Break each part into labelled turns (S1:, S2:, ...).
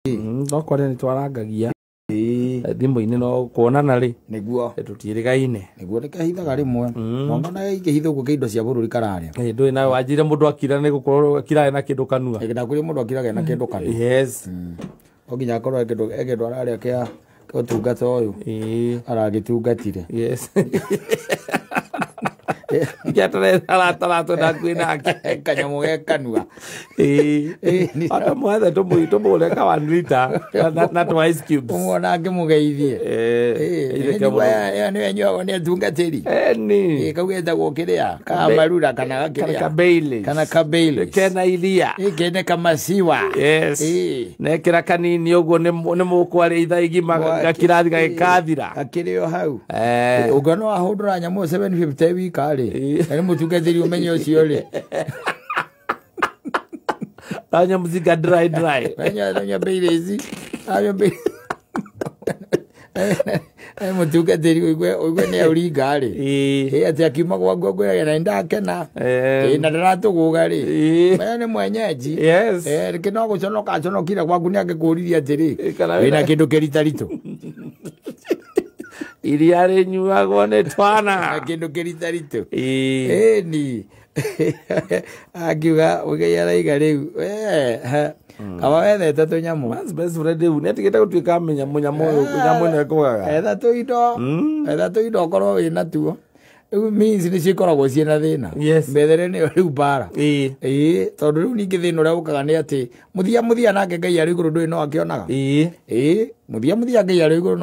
S1: No kwaria nĩ twarangagia thimũ-inĩ no kuonana rĩ
S2: nĩguo
S1: tũtiĩrĩgaine.
S2: Nĩguo nĩkahithaga rĩmwe mwana na ingĩhitha ũguo kĩindo cia bũrũri kararĩa.
S1: Ndũĩ nawe wanjire mũndũ akira nĩ gũkorwo akiraga na kĩndũ kanua.
S2: Ndakwĩrire mũndũ akiraga na kĩndũ kanua.
S1: Yes.
S2: No nginya akorwo he kĩndũ ararĩa kĩa ũtungata ũyũ aragĩtungatire.
S1: Yes. Arataratwo ndakuĩ nake
S2: kanyamũ ge kanua.
S1: Ata mwethe tũmũre ka 1 liter na twa ice cubes.
S2: Ũmuona akĩmũgeithie. Ĩyo nĩyo ĩnyuagwo nĩ atungatĩri.
S1: Eni.
S2: Kau getagwo kĩrĩa kamarura kana gakĩrĩa
S1: kana Baileys.
S2: Kana ka Baileys.
S1: Kena iria.
S2: Kene kamasiwa.
S1: Yes. Nekĩra kanini ũguo nĩ mũkwarĩa ithaa igima gakirathi gagĩkathira.
S2: Gakĩrĩ o hau. Ũngĩona wahũndũra nyamũ 750 wika rĩ, na nĩ mũtungatĩri ũmenye ũcio rĩ.
S1: Anya mzinga dry dry.
S2: Anya Baileys. Anya Baileys. Mũtungatĩri ũigue nĩ auringa rĩ. Atĩ akiuma gwaku akwĩraga na nĩndakena. Na ndaratũgũga rĩ. Maya nĩ mwenyeji.
S1: Yes.
S2: Rĩngĩ no gũconoka aconokire gwaku nĩ angĩkũririe atĩrĩ, wĩna kĩndũ kĩritaritũ.
S1: Iria rĩnyuagwo nĩ twana.
S2: Na kĩndũ kĩritaritũ. Ĩni. Akiuga Mũigai araiga rĩu. Kaba wethete tũnyamũ.
S1: Man's best friend rĩu nĩatigĩte gũtuĩka mũnyamũ ũyũ nyamũ ĩno ĩkũgaga.
S2: Etha tũindo. Etha tũindo ũkorwo wĩna tuo. Rĩu means nĩ cikoragwo ciĩna thĩna.
S1: Yes.
S2: Methere nĩyo rĩu mbara. Tondũ rĩu ningĩ thĩna ũrĩa ũkaga nĩ atĩ mũthia mũthia nake Ngai arĩ igũrũ ndũĩ no akĩonaga. Mũthia mũthia Ngai arĩ igũrũ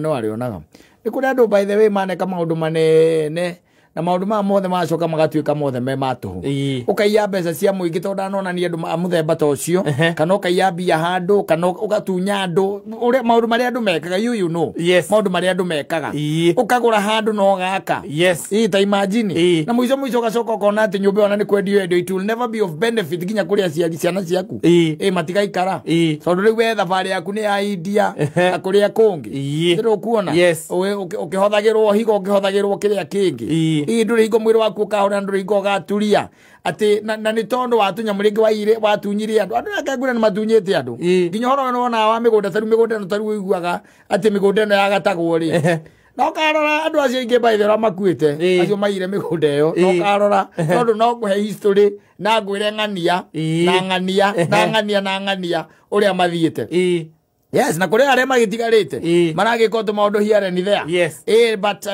S2: no arĩonaga. Nĩ kũrĩ andũ by the way maneka maũndũ manene na maũndũ maya mothe magacoka magatuĩka mothe me ma tũhũ. Ũkaiya mbeca cia mũingĩ tondũ ndanonania andũ a mũthemba ta ũcio, kana ũkaiya mbia handũ, kana ũgatunya andũ, ũrĩa maũndũ marĩa andũ mekaga, you know.
S1: Yes.
S2: Maũndũ marĩa andũ mekaga. Ũkagũra handũ na ũgaka.
S1: Yes.
S2: Ta imagine. Na mũico mũico ũgacoka ũkona atĩ nyũmba ĩyo ona nĩ kwendio yendio, it will never be of benefit nginya kũrĩ aciari ciana ciaku. Matigaikara. Tondũ rĩu we thabarĩ yaku nĩ ya India na kũrĩa kũngĩ. Ndĩrĩ ũkuona?
S1: Yes.
S2: Ũkĩhothagĩrwo higo, ũkĩhothagĩrwo kĩrĩa kĩngĩ. Ndũrĩ hingo mwĩrĩ waku ũkahona, ndũrĩ hingo ũgaturia. Atĩ na nĩ tondũ wa tũnyamũ rĩngĩ waire, watunyire andũ. Andũ aya ngwĩra nĩ matunyĩte andũ. Nginya ũhoro ũyũ nĩwonaga wa mĩgũnda, ta rĩu mĩgũnda ĩno ta rĩu ũiguaga atĩ mĩgũnda ĩno yagatagwo rĩ. Na ũkarora andũ acio aingĩ by the way makuĩte, acio maiyire mĩgũnda ĩyo, na ũkarora tondũ no ngũhe history na ngwĩre ng'ania, na ng'ania, na ng'ania, na ng'ania ũrĩa mathiĩte. Yes, na kũrĩ arĩa magĩtigarĩte maragĩka tũmaũndũ here and there.
S1: Yes.
S2: But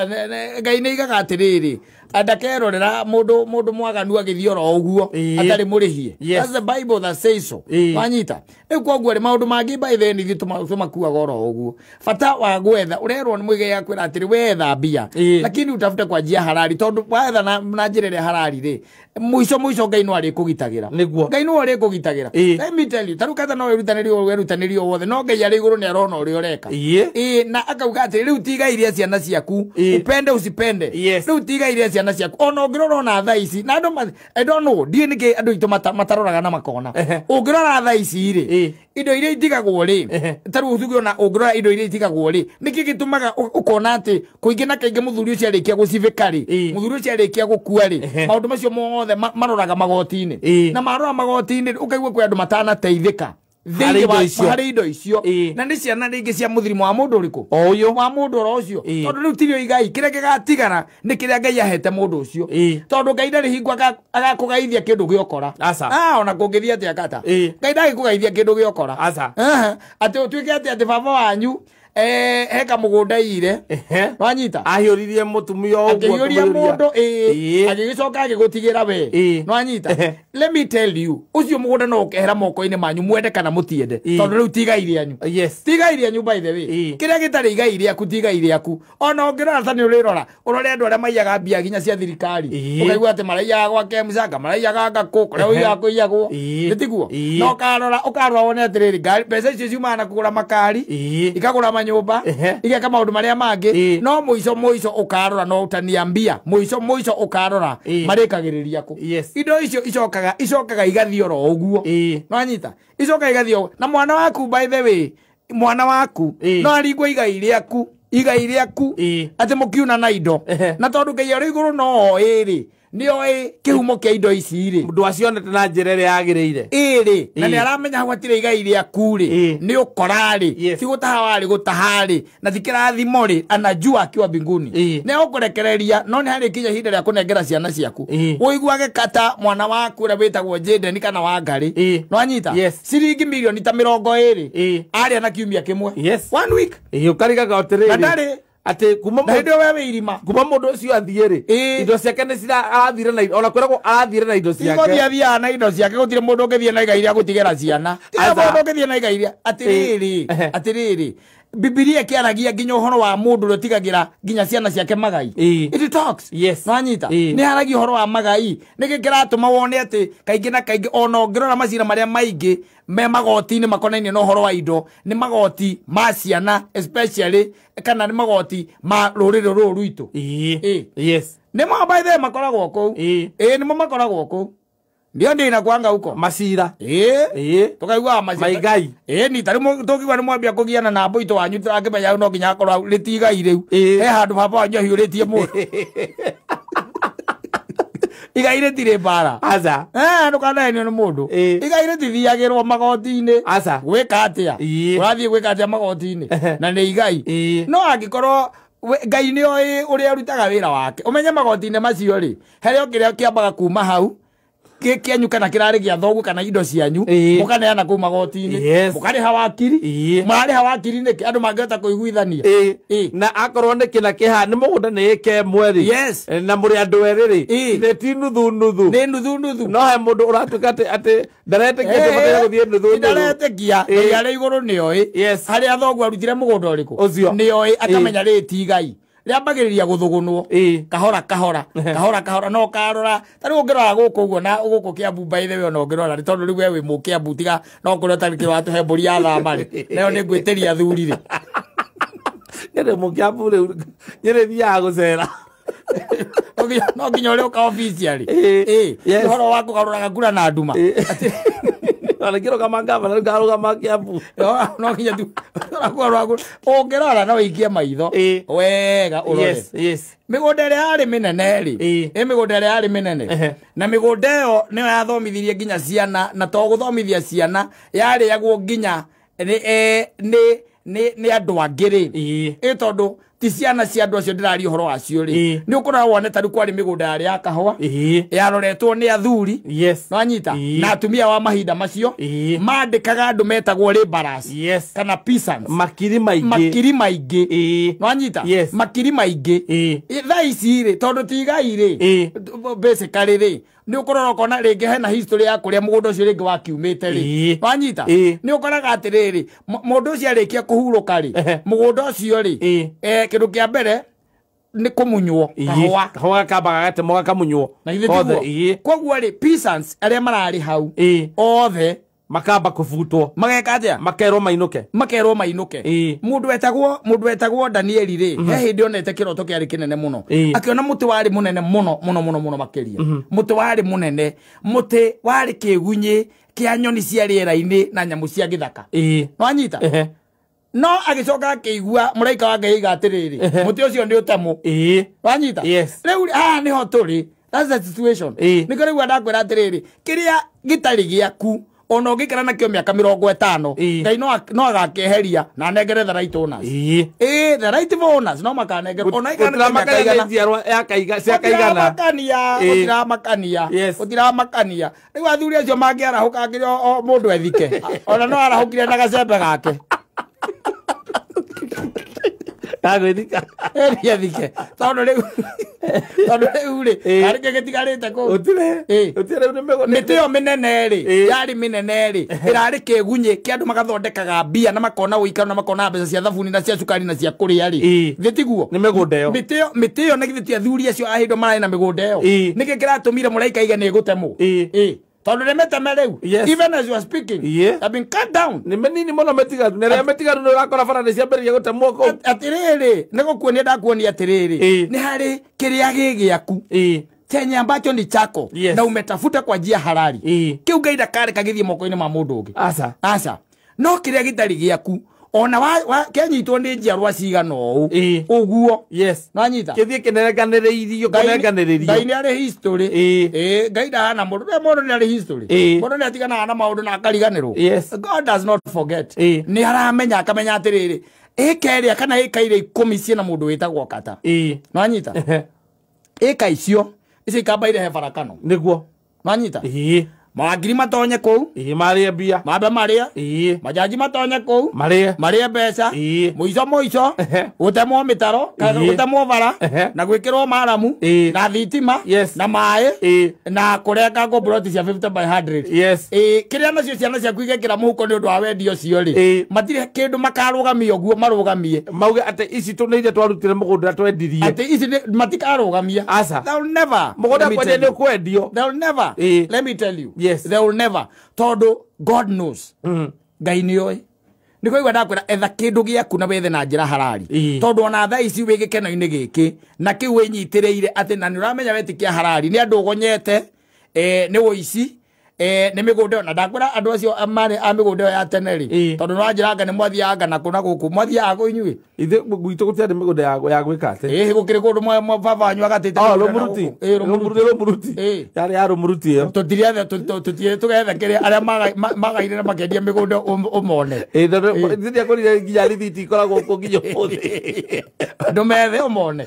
S2: Ngai nĩ aigaga atĩrĩrĩ, ndakerorera mũndũ mwaganu agĩthiĩ oro ũguo atarĩ mũrĩhie.
S1: Yes.
S2: That's the Bible that says so. Wanyita. Rĩu koguo rĩ maũndũ mangĩ by the way nĩ ithuĩ tũmakuaga oro ũguo. Bata wa gwetha, ũrerwo nĩ Mũigai akwĩra atĩrĩ wetha mbia, lakini utafute kwa njia halali, tondũ wetha na njĩra ĩrĩa halali rĩ, mũico mũico Ngai no arĩkũgitagĩra.
S1: Nĩguo.
S2: Ngai no arĩkũgitagĩra. Let me tell you, ta rĩu ketha no wĩrutanĩrie wothe, no Ngai arĩ igũrũ nĩ arona ũrĩa ũreka. Na akauga atĩrĩ, rĩu ti igai rĩa ciana ciaku, upende usipende.
S1: Yes.
S2: Rĩu ti igai rĩa ciana ciaku. Ona ũngĩrora ona thaa ici, na andũ I don't know, ndiũĩ nĩkĩ andũ aitũ mataroraga na makona. Ũngĩrora thaa ici rĩ, indo iria itigagwo rĩ, ta rĩu tuge ona ũngĩrora indo iria itigagwo rĩ, nĩkĩ gĩtũmaga ũkona atĩ kũingĩ na kaingĩ mũthuri ũcio arĩkia gũcibĩka rĩ, mũthuri ũcio arĩkia gũkua rĩ, maũndũ macio mothe maroraga magoti-inĩ. Na marora magoti-inĩ, ũkaigua kwĩ andũ matanateithĩka.
S1: Harĩ
S2: Thĩinĩ
S1: indo
S2: wa
S1: icio.
S2: harĩ indo icio. Na nĩ ciana rĩngĩ cia mũthirimo wa mũndũ ũrĩkũ?
S1: O ũyũ.
S2: Wa mũndũ oro ũcio. Tondũ rĩu tirio igai, kĩrĩa gĩgatigara nĩ kĩrĩa Ngai ahete mũndũ ũcio. Tondũ Ngai ndarĩ hingo agakũgaithia kĩndũ gĩokora.
S1: Aca.
S2: Ona kũngĩthiĩ atĩa kata. Ngai ndagĩkũgaithia kĩndũ gĩokora.
S1: Aca.
S2: Atĩ ũtuĩke atĩ baba wanyu, he kamũgũnda ire. Wanyita?
S1: Ahiũririe mũtumia ũguo,
S2: Akĩhiũria
S1: akĩmũhiũria.
S2: mũndũ, Agĩgĩcoka agĩgũtigĩra we. Nwanyita? Let me tell you, ũcio mũgũnda no ũkehera moko-inĩ manyu, mwende kana mũtiende. Tondũ rĩu ti igai rĩanyu.
S1: Yes.
S2: Ti igai rĩanyu by the way. Kĩrĩa gĩtarĩ igai rĩaku ti igai rĩaku. Ona ũngĩrora ta nĩ ũrĩrora, ũrore andũ arĩa maiyaga mbia nginya cia thirikari. Ũkaigua atĩ maraiyaga gwa Kemsa, maraiyaga ngakũ, kũrĩa ũiyaga kũiyagwo. Nĩ tiguo? Na ũkarora wone atĩrĩrĩ, mbeca icio ciumaga na kũgũra makari, ikagũra manyũmba, igeka maũndũ marĩa mangĩ. No mũico mũico ũkarora, no ũtaniambia, mũico mũico ũkarora, marĩkagĩrĩria kũ?
S1: Yes.
S2: Indo icio icokaga igathiĩ oro ũguo. Nwanyita? Icokaga igathiĩ o-, na mwana waku by the way, mwana waku, no aringwo igai rĩaku, igai rĩaku, atĩ mũkiuna na indo. Na tondũ Ngai arĩ igũrũ no oĩ rĩ, Nĩoĩ kĩhumo kĩa indo ici rĩ.
S1: Ndwacionete na njĩra ĩrĩa yagĩrĩire.
S2: Ĩrĩ na nĩ aramenya hau hatirĩ igai rĩaku rĩ, nĩ ũkora rĩ, ti gũtaha warĩ gũtaha rĩ, na ti kĩrathimo rĩ, anajua akiwa mbinguni. Nĩ egũkũrekereria no nĩ harĩ kinya ihinda rĩa kũnengera ciana ciaku. Ũiguage kata mwana waku ũrĩa wĩtagwo Jaden kana Wangari. Nĩwanyita? Ciringi mirioni ta 20 arĩa na kiumia kĩmwe. 1 week.
S1: Ũkarigaga atĩrĩrĩ.
S2: Na ndarĩ
S1: ati kuma
S2: na hĩndĩ ĩyo we wĩ irima
S1: kuma mũndũ ũcio athiĩ rĩ, indo ciake nĩ cira arathire na ona kwĩragwo arathire na indo ciake.
S2: Gũthiĩ athiaga na indo ciake, gũtirĩ mũndũ ũngĩthiĩ na igai rĩa gũtigĩra ciana. Tirĩ mũndũ ũngĩthiĩ na igai rĩa atĩrĩrĩ, atĩrĩrĩ. Bibilia ĩkĩaragia nginya ũhoro wa mũndũ ũrĩa ũtigagĩra nginya ciana ciake magai. It talks. Nĩwanyita? Nĩ haragia ũhoro wa magai. Nĩkĩ kĩratũma wone atĩ kaingĩ na kaingĩ ona ũngĩrora macira marĩa maingĩ me magoti-inĩ makonainie na ũhoro wa indo, nĩ magoti ma ciana especially, kana nĩ magoti ma rũrĩrĩ rũrũ rwitũ. Nĩmo by the way makoragwo kũu. Nĩmo makoragwo kũu. Ndio ndio inakuanga huko
S1: macira.
S2: Tukaigua macira
S1: maigai.
S2: Ni tari tukigwa ni mwambia kugiana na mbuito wanyu turakimenya no nginya akorwo ritigai riu. He handu baba wanyu ahiũrĩtie mũndũ. Igai rĩtirĩ mbara.
S1: Aca.
S2: Ndũkanahenio nĩ mũndũ. Igai rĩtithiagĩrwo magoti-inĩ.
S1: Aca.
S2: Gwĩka atĩa? Ũrathiĩ gwĩka atĩa magoti-inĩ? Na nĩ igai. No angĩkorwo Ngai nĩ oĩ ũrĩa arutaga wĩra wake, ũmenye magoti-inĩ macio rĩ, harĩa kĩrĩa kĩambaga kuma hau kĩanyu kana kĩrarĩ gĩa thoguo kana indo cianyu, mũkaneana kũu magoti-inĩ, mũkarĩha wakiri, mũrarĩha wakiri nĩkĩ andũ mangĩhota kũiguithania.
S1: Na akorwo nĩ kĩna kĩha nĩ mũgũnda nĩ ĩka ĩmwe rĩ, na mũrĩ andũ erĩ rĩ, nĩ ti nuthu nuthu.
S2: Nĩ nuthu nuthu.
S1: No he mũndũ ũratuĩka atĩ ndaretĩkia atĩ bataire gũthiĩ nuthu nuthu.
S2: Ndaretĩkia, Ngai arĩ igũrũ nĩoĩ harĩa thoguo arutire mũgũnda ũrĩkũ, nĩoĩ akamenya rĩĩ ti igai. Rĩambagĩrĩria gũthũgũnwo kahora kahora kahora kahora, no ũkarora ta rĩu ũngĩrora gũkũ ũguo na gũkũ Kĩambu by the way, ona ũngĩrora nĩ tondũ rĩu we wĩ mũkĩambu tiga no kũrĩa ũtarĩ kĩratũhe mbũri ya thama rĩ, nayo nĩ ngwĩtĩria athuri rĩ.
S1: Nyĩrĩ mũkĩambu rĩu nyĩrĩ thiaga gũcera.
S2: No nginya ũrĩa ũka officially. Ũhoro wa kũgarũraga kura na nduma.
S1: Ona ngĩrũgama ngavana rĩu ngarũgama Kĩambu.
S2: No nginya tu ũngĩrora no ũikie maitho wega ũrore. Mĩgũnda ĩrĩa yarĩ mĩnene rĩ, ĩ mĩgũnda ĩrĩa yarĩ mĩnene, na mĩgũnda ĩyo nĩyo yathomithirie nginya ciana, na to gũthomithia ciana yarĩagwo nginya nĩ andũ angĩ rĩ, ĩ tondũ ti ciana cia andũ acio ndĩraria ũhoro wacio rĩ, nĩ ũkoraga wone ta rĩu kwarĩ mĩgũnda yarĩ ya kahũa yaroretwo nĩ athuri, nĩwanyita, na atumia wa mahinda macio mandĩkaga andũ metagwo laborers kana peasants,
S1: makiri maingĩ,
S2: makiri maingĩ, nĩwanyita, makiri maingĩ. Thaa ici rĩ, tondũ ti igai rĩ, basically rĩ, nĩ ũkorora ũkona rĩngĩ hena history ya kũrĩa mũgũnda ũcio rĩngĩ wakiumĩte rĩ, nĩwanyita, nĩ ũkoraga atĩrĩrĩ, mũndũ ũcio arĩkia kũhurũka rĩ, mũgũnda ũcio rĩ, kĩndũ kĩa mbere nĩ kũmunywo kahũa,
S1: kahũa gakambaga gatemwo gakamunywo
S2: na githĩ tiguo? Koguo rĩ, peasants arĩa mararĩ hau othe
S1: makamba kũbutwo,
S2: mageka atĩa?
S1: Makerwo mainũke,
S2: makerwo mainũke. Mũndũ wetagwo Danieli rĩ, he hĩndĩ onete kĩroto kĩarĩ kĩnene mũno, akĩona mũtĩ warĩ mũnene mũno mũno mũno mũno makĩria, mũtĩ warĩ mũnene, mũtĩ warĩ kĩgunyĩ kĩa nyoni cia rĩera-inĩ na nyamũ cia gĩthaka, nĩwanyita? No agĩcoka akĩigua mũraika wa Ngai aiga atĩrĩrĩ, mũtĩ ũcio nĩ ũtemwo, wanyita? Rĩu haha nĩho tũrĩ, that's the situation. Nĩkĩo rĩu ndakwĩra atĩrĩrĩ, kĩrĩa gĩtarĩ gĩaku ona ũngĩikara nakĩo mĩaka 50, Ngai no agakĩeheria na anengere the right owners. The right owners no makanengerwo ona ikara mĩaka igana
S1: cia
S2: gũtiramakania, gũtiramakania. Rĩu athuri acio mangĩarahũka nginya mũndũ ethike, ona no arahũkire na gacembe gake.
S1: Agwĩthika.
S2: Ethike. Tondũ rĩu rĩ, harĩ kĩngĩ gĩtigarĩte kũu.
S1: Gũtirĩ. Gũtirĩ rĩu nĩ mĩgũnda.
S2: Mĩtĩ ĩyo mĩnene rĩ, yarĩ mĩnene rĩ, ĩrarĩ kĩgunyĩ kĩa andũ magathondekaga mbia na makona ũikaro na makona mbeca cia thabuni na cia cukari na cia kũrĩa rĩ. Githĩ tiguo?
S1: Nĩ mĩgũnda ĩyo.
S2: Mĩtĩ ĩyo na githĩ ti athuri acio a hĩndĩ mararĩ na mĩgũnda ĩyo. Nĩkĩ kĩratũmire mũraika aige nĩ ĩgũtemwo? Tondũ nĩ mĩteme rĩu. Even as you are speaking, have been cut down.
S1: Nĩ mĩnini mũno mĩtigaru. Na ĩrĩa mĩtigaru nĩ ũrakora bara nĩ ciambĩrĩria gũtemwo kũu.
S2: Atĩrĩrĩ, nĩ gũkuonia ndakuonia atĩrĩrĩ, nĩ harĩ kĩrĩa gĩ gĩaku chenye ambacho ni chako na umetafuta kwa njia halali. Kĩu Ngai ndakareka gĩthiĩ moko-inĩ ma mũndũ ũngĩ.
S1: Aca.
S2: Aca. No kĩrĩa gĩtarĩ gĩaku Ona wa kĩanyitwo nĩ njiarwa cigana ũũ ũguo.
S1: Yes.
S2: Nĩwanyita?
S1: Kĩthiĩ kĩnenganĩrĩirio kũnenganĩrĩrio.
S2: Ngai nĩ arĩ history. Ngai ndahana mũndũ. Mũndũ nĩ arĩ history. Mũndũ nĩ atiganaga na maũndũ na akariganĩrwo.
S1: Yes.
S2: God does not forget. Nĩ aramenya akamenya atĩrĩrĩ, ĩka ĩrĩa kana ĩka iria 10 ciĩna mũndũ wĩtagwo Kata. Nĩwanyita? Ĩka icio icio ikamba irehe barakano.
S1: Nĩguo.
S2: Nĩwanyita? Mawakiri matonye kũu.
S1: Marĩe mbia.
S2: Mambe marĩe. Majaji matonye kũu.
S1: Marĩe.
S2: Marĩe mbeca. Mũico mũico. Gũtemwo mĩtaro, gũtemwo bara, na gwĩkĩrwo maramu, na thitima, na maĩ, na kũrengangwo ploti cia 50 by 100.
S1: Yes.
S2: Kĩrĩa nacio ciana ciaku igekĩra mũhuko nĩ ũndũ wa wendi ũcio rĩ, matirĩ kĩndũ makarũgamia ũguo marũgamie.
S1: Mauge atĩ ici nĩ iria twarutire mũgũnda twendirie.
S2: Atĩ ici matikarũgamia.
S1: Aca.
S2: They'll never.
S1: Mũgũnda kwendia nĩ ũkwendio.
S2: They'll never. Let me tell you.
S1: Yes.
S2: They will never. Tondũ God knows. Ngai nĩoĩ. Nĩ kũigua ndakwĩra etha kĩndũ gĩaku na wethe na njĩra harari. Tondũ ona thaa ici wĩ gĩkeno-inĩ gĩkĩ na kĩu wĩnyitĩrĩire atĩ na nĩ ũramenya wetĩkia harari nĩ andũ ũgonyete, nĩ ũici, nĩ mĩgũnda ĩyo. Na ndakwĩra andũ acio marĩ a mĩgũnda ĩyo ya tene rĩ, tondũ nĩ wanjĩra anga nĩ mwathiaga na kũ na gũkũ, mwathiaga kũ inyuĩ?
S1: Ithuĩ gwitũ gũtiarĩ mĩgũnda ya gwĩka atĩ.
S2: Gũkĩrĩ kũndũ baba wanyu agatĩte
S1: Rũmuruti. Rũmuruti. Yarĩ ya rũmuruti ĩyo.
S2: Tũthiĩ tũgethe kĩrĩa arĩa magaire na makendia mĩgũnda ũmone.
S1: Ithuĩ ndiakorire nginya rithiti ikoragwo kuo nginya ũmũthĩ.
S2: Ndũmethe ũmone.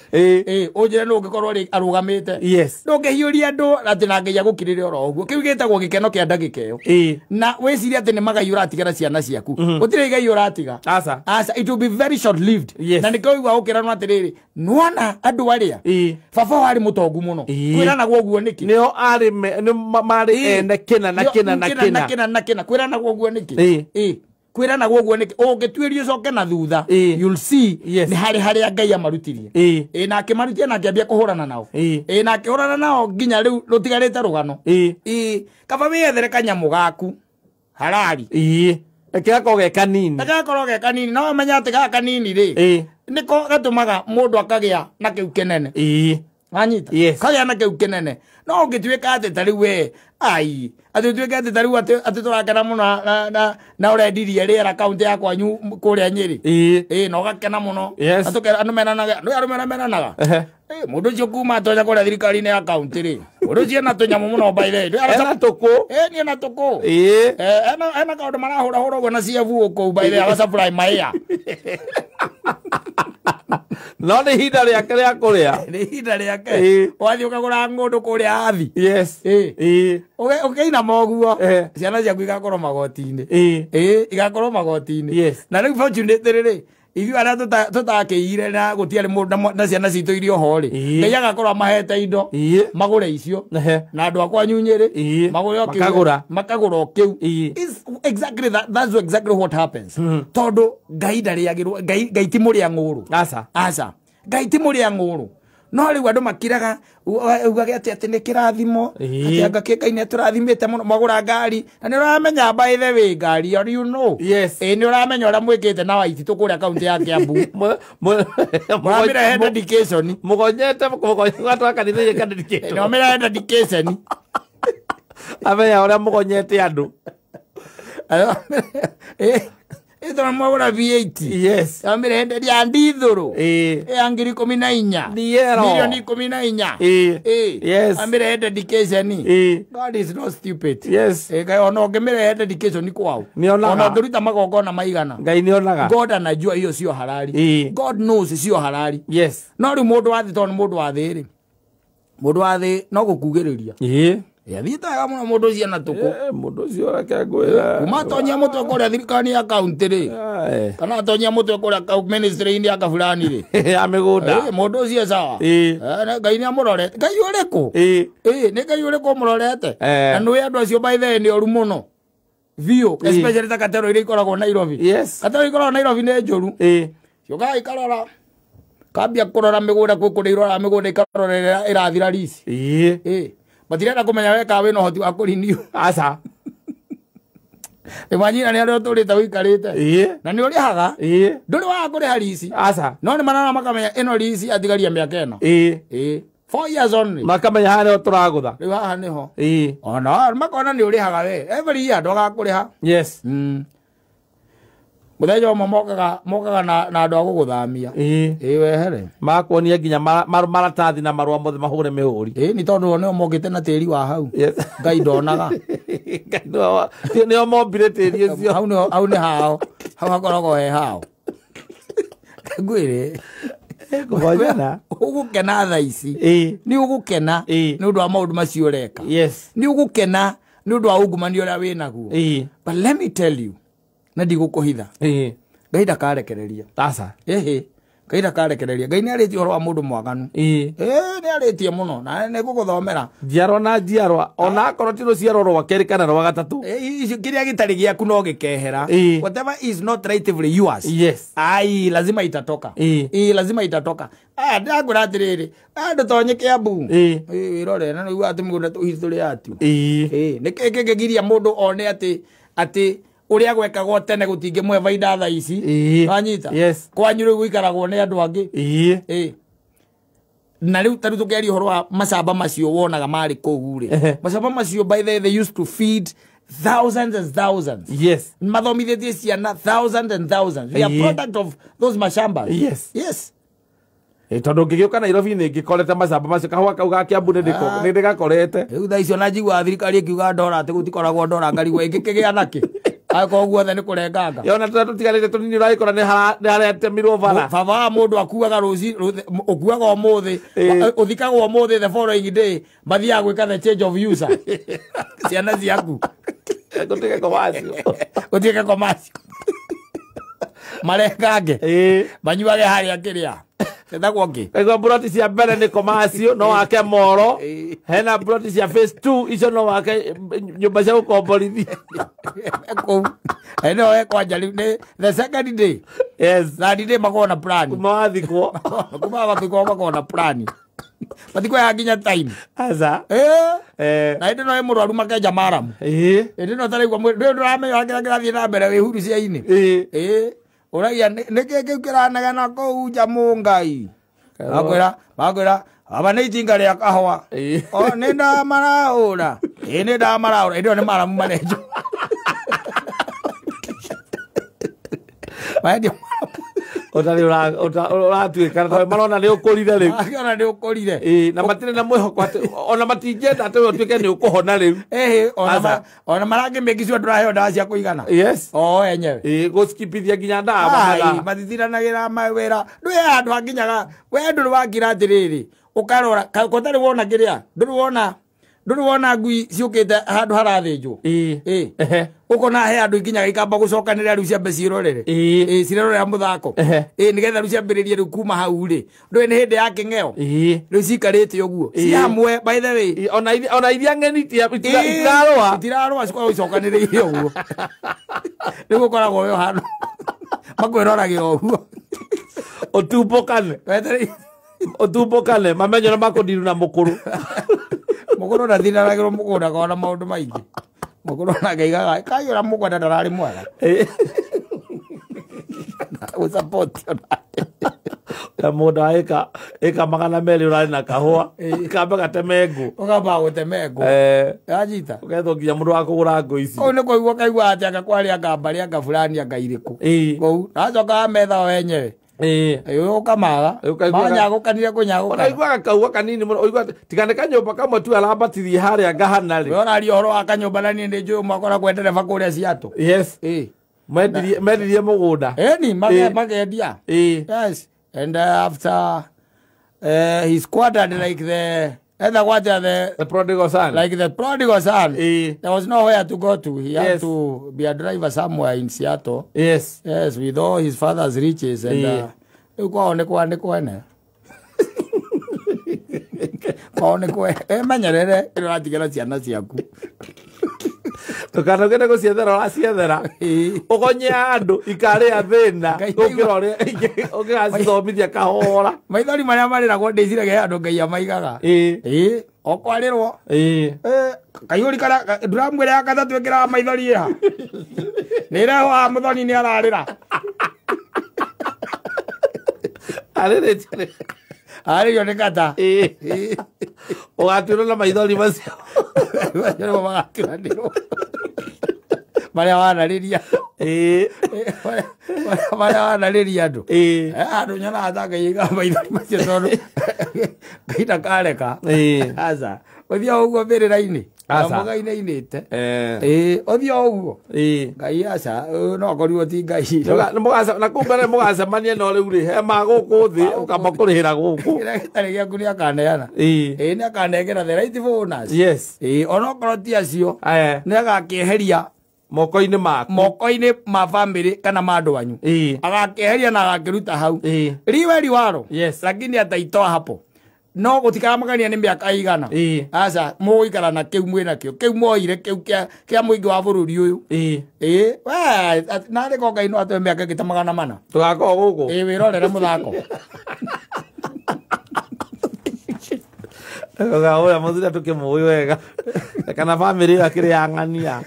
S2: Ũnjĩre nũ ũngĩkorwo arũgamĩte.
S1: Yes.
S2: Ndũngĩhiũria andũ atĩ na Ngai agũkirĩre oro ũguo. Kĩu gĩtagwo gĩkeno kĩa ndagĩka ĩyo. Na wĩcirie atĩ nĩ magai ũratigara ciana ciaku. Gũtirĩ igai ũratiga.
S1: Aca.
S2: Aca, it will be very short lived.
S1: Yes.
S2: Na nĩkĩo ũigua gũkĩranwo atĩrĩrĩ, nĩwona andũ arĩa baba warĩ mũtongu mũno. Kwĩranagwo ũguo nĩkĩ?
S1: Nĩo arĩ marĩ ene kĩna na kĩna na kĩna.
S2: Na kĩna na kĩna. Kwĩranagwo ũguo nĩkĩ? Kwĩranagwo ũguo nĩkĩ? Ũngĩtuĩria ũcoke na thutha, you'll see nĩ harĩ harĩa Ngai amarutirie. Na akĩmarutia na akĩambia kũhũrana nao. Na akĩhũrana nao nginya rĩu rũtigarĩte rũgano. Kaba wĩyethere kanyamũ gaku harari.
S1: Gakorwo ge kanini.
S2: Gakorwo ge kanini. No ũmenye atĩ gaka kanini rĩ, nĩko gatũmaga mũndũ akagĩa na kĩu kĩnene. Wanyita? Kagĩa na kĩu kĩnene. No ũngĩtuĩka atĩ ta rĩu we, ai, atĩ ũtuĩke atĩ ta rĩu atĩ tũrakena mũno na ũrendirie rĩera kaũntĩ ya kwanyu kũrĩa Nyĩrĩ. Na ũgakena mũno. Andũ meranaga, andũ meranaga. Mũndũ ũcio kuma atonya kũrĩa thirikari-inĩ ya kaũntĩ rĩ, mũndũ ũcio ena tũnyamũ mũno by the way.
S1: Ena tũkũ.
S2: Nĩ ena tũkũ. Ena kaũndũ marahũrahũra ũguo na ciabu kũu by the way, agasupply maĩa.
S1: No nĩ ihinda rĩake rĩa kũrĩa.
S2: Nĩ ihinda rĩake. Wathiĩ ũkagũra ng'ũndũ kũrĩa athi.
S1: Yes.
S2: Ũkĩinama ũguo, ciana ciaku igakorwo magoti-inĩ. Igakorwo magoti-inĩ.
S1: Yes.
S2: Na rĩu fortunately rĩ, ithuĩ arĩa tũtakĩire na gũtiarĩ mũndũ na ciana citũ iria oho rĩ, Ngai agakorwo amahete indo, magũre icio, na andũ a kwanyu Nyĩrĩ, magũre o kĩu, makagũra o kĩu. It's exactly that, that's exactly what happens. Tondũ Ngai ndarĩagĩrwo, Ngai ti mũrĩa ng'ũrũ.
S1: Aca.
S2: Aca. Ngai ti mũrĩa ng'ũrũ. No rĩu andũ makiraga ugage atĩ atĩ nĩ kĩrathimo, atĩ anga kĩ Ngai nĩ atũrathimĩte mũno, magũra ngari. Na nĩ ũramenya by the way ngari, or you know.
S1: Yes.
S2: Nĩ ũramenya ũrĩa mwĩkĩte na Waititũ kũrĩa kaũntĩ ya Kiambu. Mũramĩrehe dedication.
S1: Mũgonyete, mũgonyete kanitha ĩka dedication.
S2: Nĩ ũramĩrehe dedication.
S1: Amenya ũrĩa mũgonyete andũ.
S2: Ĩtũ mwagũra V8.
S1: Yes.
S2: Amĩrehe ya ndithũrũ. Ya ngiri 14. Milioni 14.
S1: Yes.
S2: Amĩrehe dedication. God is not stupid.
S1: Yes.
S2: Ngai ona ũngĩmĩrehe dedication kwao.
S1: Nĩonaga.
S2: Ona ũngĩruta magongona maigana.
S1: Ngai nĩonaga.
S2: God anajua hiyo sio halali. God knows sio halali.
S1: Yes.
S2: No rĩu mũndũ wa thĩ tondũ mũndũ wa thĩ rĩ, mũndũ wa thĩ no gũkugĩrĩria. Athiĩte wega mũno mũndũ ũcio ena tũkũ.
S1: Mũndũ ũcio reke ngwĩre.
S2: Kuma atonyia mũtwe kũrĩa thirikari ya kaũntĩ rĩ, kana atonyia mũtwe kũrĩa ministry-inĩ ya kabulani rĩ.
S1: Ya mĩgũnda.
S2: Mũndũ ũcio sawa. Ngai nĩ amũrorete. Ngai ũrĩkũ? Nĩ Ngai ũrĩkũ ũmũrorete? Na nĩũĩ andũ acio by the way nĩ oru mũno. Biũ, especially ta katero iria ikoragwo Nairobi.
S1: Yes.
S2: Katero ikoragwo Nairobi nĩ njũru. Ciũkaga ikarora. Kambia kũrora mĩgũnda kwĩ kũrĩa iroraga mĩgũnda ikarora ĩrĩa ĩrathira lease. Matirenda kũmenya we kana wĩna ũhoti wa kũrenew.
S1: Aca.
S2: Imagine nĩ arĩa ũtũrĩte ũikarĩte. Na nĩ ũrĩhaga. Ndũrĩ waga kũrĩha lease.
S1: Aca.
S2: No nĩ marora makamenya ĩno lease atigaria mĩaka ĩno. 4 years only.
S1: Makamenya haha nĩho tũragũtha.
S2: Rĩu haha nĩho. Ona makona nĩ ũrĩhaga we. Every year ndwagaga kũrĩha.
S1: Yes.
S2: Muthenya ũmwe mokaga na andũ a gũgũthamia. Ĩĩ wehere.
S1: Makuonia nginya maratathi na marũa mothe mahũre mĩhũri.
S2: Ĩĩ nĩ tondũ nĩo mokĩte na tĩri wa hau. Ngai ndonaga.
S1: Ngai nĩo mombire tĩri ũcio.
S2: Hau nĩ hao. Hau hakoragwo he hao. Ngwĩre. Ũgũkena thaa ici. Nĩ ũgũkena nĩ ũndũ wa maũndũ macio ũreka. Nĩ ũgũkena nĩ ũndũ wa ungumania ũrĩa wĩnaguo. But let me tell you, na ndigũkũhitha. Ngai ndakarekereria.
S1: Aca.
S2: Ĩhĩ. Ngai ndakarekereria. Ngai nĩarĩtie ũhoro wa mũndũ mwaganu. Ĩĩ nĩarĩtie mũno na nĩngũgũthomera.
S1: Njiarwa na njiarwa ona akorwo ti rũciaro rwa kerĩ kana rwa gatatũ.
S2: Icio kĩrĩa gĩtarĩ gĩaku no gĩkehera. Whatever is not rightfully yours.
S1: Yes.
S2: Ai lazima itatoka. Ĩĩ lazima itatoka. Ah ndagũra atĩrĩrĩ, ndũtonye Kĩambu. Ĩĩ wĩrore na nĩguo atĩ mũgũnda tũhithũrĩ atu. Ĩĩ nĩkĩ kĩngĩgiria mũndũ one atĩ uria gwekagwo tene gutingimwe baida thaa ici. Wanyita?
S1: Yes.
S2: Kwanyu riu guikaragwo ni andu angi. Ĩĩ. Na riu tariu tukiaria uhoro wa macamba macio wonaga mari kuu ri. Macamba macio by the they used to feed thousands and thousands.
S1: Yes.
S2: Mathomithĩtie ciana thousands and thousands. We are product of those mashambas.
S1: Yes.
S2: Yes.
S1: Tondũ ngĩgĩũka Nairobi nĩ ngĩkorete macamba macio kahũa kau ga Kiambu nĩ ndĩgakorete.
S2: Rĩu thaa icio na njiguaga thirikari ĩkiuga ndora atĩ gũtikoragwo ndora ngarigwo ĩngĩkĩgĩa nakĩ. Akorwo guothe nĩ kũrenganga.
S1: Yona tũrĩa tũtigarĩte tũnini ũragĩkora nĩ haretemirwo bara.
S2: Baba wa mũndũ akuaga rũci, ũkuaga ũmũthĩ, ũthikagwo ũmũthĩ the following day, mathiaga gwĩka the change of user. Ciana ciaku.
S1: Gũtuĩke komacio.
S2: Gũtuĩke komacio. Marengange. Manyuage harĩa kĩrĩa. Etagwo ngĩ?
S1: Kaigua mburoti cia mbere nĩ komacio no wake moro. Hena mburoti cia phase 2 icio no wake nyũmba cia gũkomborithia.
S2: Kũu. Eno e kwanja rĩu nĩ the second day.
S1: Yes.
S2: Third day makoragwo na plan.
S1: Kuma wathikwo.
S2: Kuma wathikwo makoragwo na plan. Matikoya nginya time.
S1: Aca.
S2: Na hĩndĩ ĩno ĩ mũrwaru makenja maramu. Hĩndĩ ĩno ũtaraigua ndũĩ ndũramenya kĩrĩa kĩrathiĩ na mbere wĩ huru cia-inĩ. Ĩĩ. Ũragia nĩkĩ kĩu kĩranegena kũu nja mũngai. Makwĩra aba nĩ itinga rĩa kahũa. O nĩ ndamarahũra. Ĩĩ nĩ ndamarahũra. Hĩndĩ ĩyo nĩ maramu marenjwo. Marendio
S1: ũtarĩ ũratuĩka tondũ marona nĩ ũkũrire rĩu.
S2: Makĩona nĩ ũkũrire.
S1: Ĩĩ na matirĩ na mwĩhoko atĩ ona matingĩenda atĩ we ũtuĩke nĩ ũkũhona rĩu.
S2: Ĩhĩ ona marangĩ sure ndũraheo ndawa cia kũigana.
S1: Yes.
S2: O enyewe.
S1: Ĩĩ gũskipithia nginya ndawa.
S2: Ai matithiranagĩra mawĩra. Ndũĩ handũ hanginyaga we ndũrĩ wakira atĩrĩrĩ ũkarora kotarĩ wona kĩrĩa ndũrĩ wona ngui ciũkĩte handũ harathĩnjwo. Ĩĩ. Ũkona he andũ ikinyaga ikamba gũcokanĩrĩra rĩu ciambe ciĩrorere. Ĩĩ cirerorera mũthako. Ĩĩ nĩgetha rĩu ciambĩrĩrie rĩu kuma hau rĩ. Ndũĩ nĩ hĩndĩ ya kĩng'eo. Rĩu cikarĩte ũguo. Ci hamwe by the way.
S1: Ona iria ng'eni itirarũa.
S2: Itirarũa cikoragwo icokanĩrĩire ũguo. Rĩu ũkoragwo wĩ handũ. Makwĩroragĩra ũguo.
S1: Ũtumbũkane. Ũtumbũkane mamenye na makũndiru na mũkũrũ.
S2: Mũkũrũ ndathiranagĩrwo mũgũnda kona maũndũ maingĩ. Mũkũrũ nake aigaga kaiyũra mũgũnda ndararĩ mwega. Gũsupport onake.
S1: Na mũgũnda wa ĩka 200 ũrarĩ na kahũa. Kambe gateme ngũ.
S2: Ũkamba gũteme ngũ. Wanyita?
S1: Ũgethwo nginya mũndũ wa kũgũra ngũ ici.
S2: Kũu nĩ kũigua kaigua atĩ anga kwarĩ anga mbarĩ anga fulani anga irĩkũ. Kũu. Na acoka wametha o enyewe. Ũkamaga. Manyagũkanire kũnyagũkana.
S1: Ũraiguaga kaua kanini mũno ũigua tiga nĩ kanyũmba kamwe tu arambatirie harĩa ngahana rĩ.
S2: We ũraria ũhoro wa kanyũmba na niĩ nĩ njũĩ ũmwe akoragwo e ndereba kũrĩa Seattle.
S1: Yes. Mendirie mũgũnda.
S2: Ĩni makendia. Yes. And after he squatted like the
S1: the prodigal son.
S2: Like the prodigal son. There was nowhere to go to. He had to be a driver somewhere in Seattle.
S1: Yes.
S2: Yes, with all his father's riches and kwao nĩ kwa nĩ kwene. Kwao nĩ kwe. Menyerere ũratigĩra ciana ciaku.
S1: Ndũkanogere gũciethera ũraciethera. Ũgonye andũ ikarĩa thĩna gũkĩra ũrĩa ũngĩgacithomithia kahora.
S2: Maithori marĩa marĩragwo ndĩciragia andũ Ngai amaigaga. Ĩĩ okwarĩrwo. Kaihũri karĩa ndũramwĩra ya gatatũ ĩkĩraga maithori ĩha. Nĩ ĩrehwo haha mũthoni nĩ ararĩra.
S1: Arĩrĩte.
S2: Arĩrio nĩ kata.
S1: Ũgatuĩrwo na maithori macio.
S2: Macio nĩmo magaturanĩrwo. Marĩa wanarĩria. Marĩa wanarĩria andũ. Andũ nyonaga ta Ngai aigaga maithori macio tondũ Ngai ndakareka. Aca. Ũthiĩ o ũguo mbĩrĩra-inĩ. Mũgainainĩte. Ũthiĩ o ũguo. Ngai aca, no akorirwo ti Ngai.
S1: Na kũu mbere mũgacemania no rĩu rĩ, he ma gũkũ thĩ ũkamba kũrĩhĩra gũkũ.
S2: Kĩrĩa gĩtarĩ gĩaku nĩ akaneana. Nĩ akanengera the right bonus.
S1: Yes.
S2: Onokorwo ti acio, nĩ agakĩeheria
S1: moko-inĩ maku.
S2: Moko-inĩ ma family kana ma andũ anyu. Agakĩeheria na agakĩruta hau. Riwe riwaro.
S1: Yes.
S2: Lakini ataitoa hapo. No gũtikamakania nĩ mĩaka igana. Aca, mũgũikara na kĩu mwĩ nakĩo. Kĩu mwoire kĩu kĩa mũingĩ wa bũrũri ũyũ. We, narĩ ko Ngai no atũhe mĩaka ĩngĩ ta 400.
S1: Tũgakorwo gũkũ.
S2: Wĩrorere mũthako.
S1: Ũrĩa mũthuri tũkĩmũĩ wega. Kana family ĩyo akĩrĩ ya ng'ania.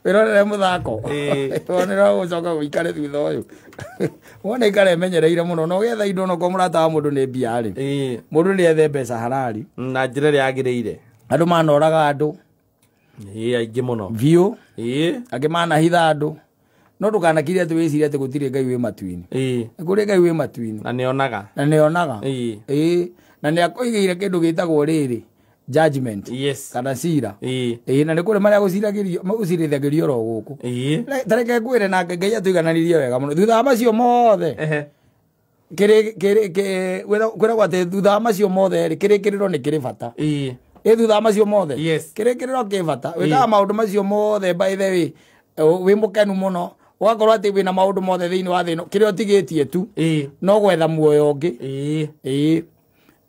S2: Wĩrorere mũthako. Wone no gũcoka gũikare thutha ũyũ. Wone ikare menyereire mũno no getha indo no ko mũrata wa mũndũ nĩ mbia rĩ. Mũndũ nĩ ethe mbeca harari.
S1: Na njĩra ĩrĩa yagĩrĩire.
S2: Andũ manoraga andũ.
S1: Aingĩ mũno.
S2: Biũ. Angĩ manahitha andũ. No ndũkanakire atĩ wĩcirie atĩ gũtirĩ Ngai wĩ matu-inĩ. Nĩ kũrĩ Ngai wĩ matu-inĩ.
S1: Na nĩonaga.
S2: Na nĩonaga. Na nĩakũigĩire kĩndũ gĩtagwo rĩrĩ. Judgment.
S1: Yes.
S2: Kana cira. Na nĩ kũrĩ marĩa gũcirithagĩrio oro gũkũ. Ta reke ngwĩre nake Ngai atũigananirie wega mũno. Thutha wa macio mothe. Kwĩragwo atĩ thutha wa macio mothe rĩ, kĩrĩkĩrĩro nĩ kĩrĩ bata. Thutha wa macio mothe.
S1: Yes.
S2: Kĩrĩkĩrĩro kĩ bata. Wĩkaga maũndũ macio mothe by the way, wĩ mũkenu mũno. Ũgakorwo atĩ wĩna maũndũ mothe thĩinĩ wa thĩ ĩno, kĩrĩa ũtigĩtie tu. No gwetha muoyo ũngĩ.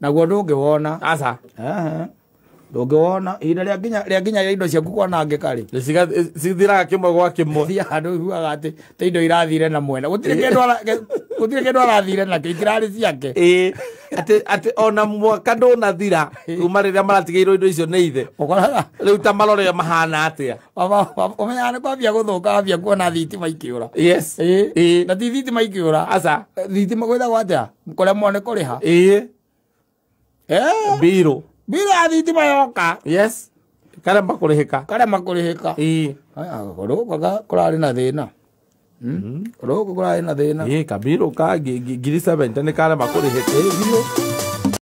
S2: Naguo ndũngĩwona.
S1: Aca.
S2: Ndũngĩwona ihinda rĩa nginya indo ciaku kwanangĩka rĩ.
S1: Cithiraga kĩmwe gwa kĩmwe.
S2: Thiaga handũ ũiguaga atĩ ta indo irathire na mwena. Gũtirĩ kĩndũ arathire nakĩo, itirarĩ ciake.
S1: Atĩ ona mwaka ndũnathira kuma rĩrĩa maratigĩirwo indo icio nĩ ithe.
S2: Ũkoraga
S1: rĩu ta marore mahana atĩa.
S2: Ũmenyaga nĩ kwambia gũthũka wambia kuona thitima ikĩũra.
S1: Yes.
S2: Na ti thitima ikĩũra.
S1: Aca.
S2: Thitima gwĩtagwo atĩa? Kũremwo nĩ kũrĩha.
S1: Mbirũ.
S2: Mbirũ ya thitima yoka.
S1: Yes. Karema kũrĩhĩka.
S2: Karema kũrĩhĩka. Gũkũ kũrarĩ na thĩna. Gũkũ kũrarĩ na thĩna.
S1: Kabirũ ka 70,000 nĩ karema kũrĩhĩka.
S2: Biũ.